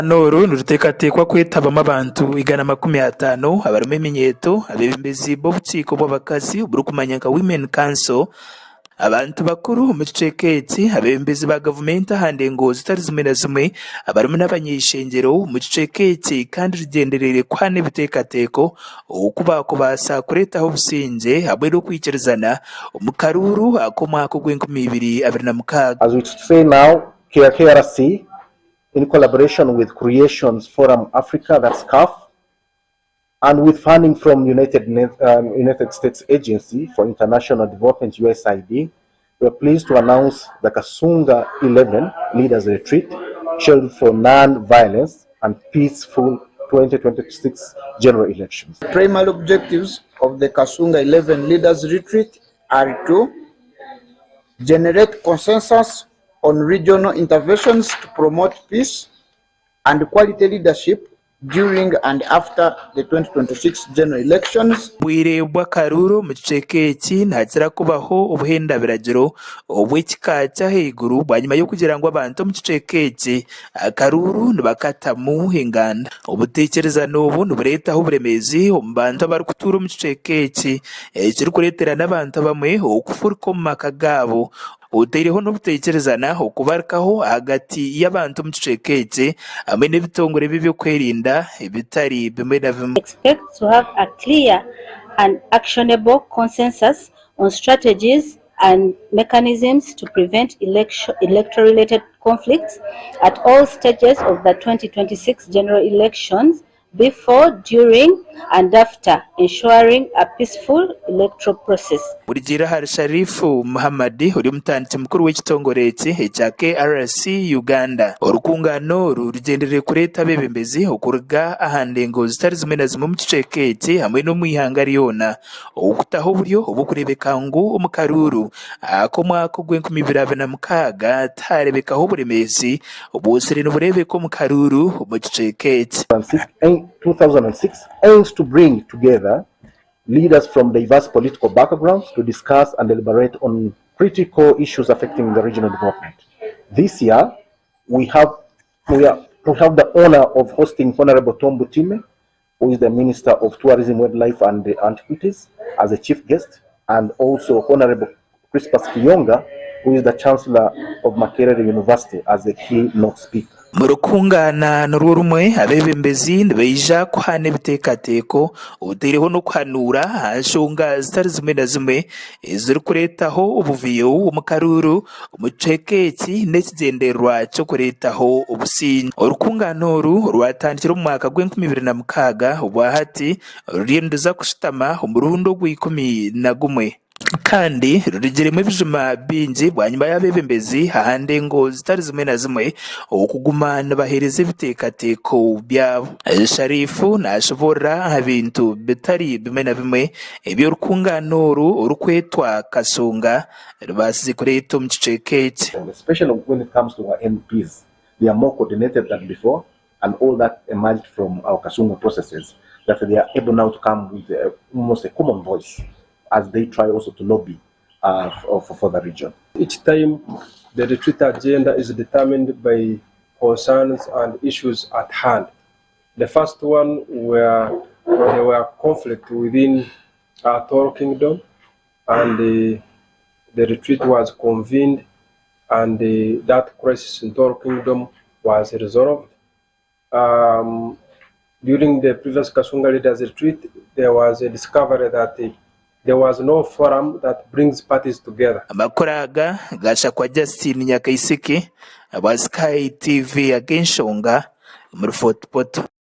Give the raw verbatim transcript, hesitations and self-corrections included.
N'oru niruteekateekwa kwetabamu abantu igana makumi ataano, abarumu eminyeeto, abeebembezi b'obukiiko bw'abakazi oburukumanywa nka Women Council, abantu bakuru omu kicweka eki, abeebembezi ba gavumenti aha ndengo zitali zimwe na zimwe, abarumu n'abanyaishengyero omu kicweka eki, kandi rugyendereire kuhana ebiteekateeko okuba kubaasa kureetaho obusingye hamwe n'okwikirizana omu karuuru ak'omwaka ogw'enkumi ibiri abiri na mukaaga. As we say now, K R C, in collaboration with Creations Forum Africa, that's CAF, and with funding from United Ne-, um, United States Agency for International Development, U S I D, we're pleased to announce the Kasunga eleven Leaders Retreat, scheduled for non-violence and peaceful twenty twenty-six general elections. Primary objectives of the Kasunga eleven Leaders Retreat are to generate consensus on regional interventions to promote peace and quality leadership during and after the twenty twenty-six general elections. Obwire bw'akaruuru omu kicweka eki, nihakira kubaho obuhenda biragiro obw'ekika ky'ahaiguru, bwanyima y'okugira ngu abantu omu kicweka eki akaruuru nibakatamu enganda. Obuteekerezana obu nibureetaho oburemeezi omu bantu abarukutuura omu kicweka eki, ekirikureetera n'abantu abamwe okufurika omu maka gaabo. Otaireho n'obuteekerezana okubarukaho ahagati y'abantu omu kicweka eki, hamwe n'ebitongore by'ebyokwerinda ebitali bimwe na bimwe. Expect to have a clear and actionable consensus on strategies and mechanisms to prevent election, electoral-related conflicts at all stages of the twenty twenty-six general elections, before, during, and after, ensuring a peaceful electoral process. Burugiirwe ahari Sharifu Muhammad, ori omutandiki mukuru w'ekitongore eki ekya K R C Uganda. Orukungaana oru rugyendereire kureeta abeebembezi okuruga aha ndengo zitali zimwe na zimwe omu kicweka eki hamwe n'omu ihanga ryona, okutaho oburyo obw'okureebeka ngu omu karuuru ak'omwaka ogw'enkumi ibiri abiri na mukaaga tiharebekaho oburemeezi obwosire niburebeka omu karuuru omu kicweka eki. Two thousand six aims to bring together leaders from diverse political backgrounds to discuss and deliberate on critical issues affecting the regional development. This year, we have, we are, we have the honor of hosting Honorable Tom Butime, who is the Minister of Tourism, Wildlife and Antiquities, as a chief guest, and also Honorable Crispus Kiyonga, who is the Chancellor of Makerere University, as a keynote speaker. Mu rukungaana nurwo rumwe, abeebembezi nibaija kuhana ebiteekateeko, otaireho n'okuhanuura aha nshonga zitali zimwe na zimwe ezirikureetaho obuvuyo omu karuuru omu kicweka eki n'ekigyendererwa ky'okureetaho obusingye. Orukungaana oru orwatandikire omu mwaka gw'enkumi ibiri na mukaaga, obwa hati ruriyo niruza kushutama omurundi ogwa ikumi na gumwe. Kandi rurugiremu ebijuma bingi bwanyima y'abeebembezi aha ndengo zitali zimwe na zimwe okuguma nibaheereza ebiteekateeko byabo. Sharifu naashoboorora aha bintu bitali bimwe na bimwe ebi orukungaana oru orukwetwa Kasunga rubaasize kureeta omu kicweka eki. And especially when it comes to our M Ps, they are more coordinated than before, and all that emerged from our Kasunga processes, that they are able now to come with, uh, almost a common voice as they try also to lobby, uh, for, for, for the region. Each time, the retreat agenda is determined by concerns and issues at hand. The first one were, there were conflict within, uh, Toro Kingdom, and, uh, the retreat was convened, and, uh, that crisis in Toro Kingdom was resolved. Um, during the previous Kasunga Leaders Retreat, there was a discovery that, uh, there was no forum that brings parties together. Amakuru aga gashakwa Justin Nyakaisiki, habwa Sky T V ag'enshonga, omuri Fort Portal.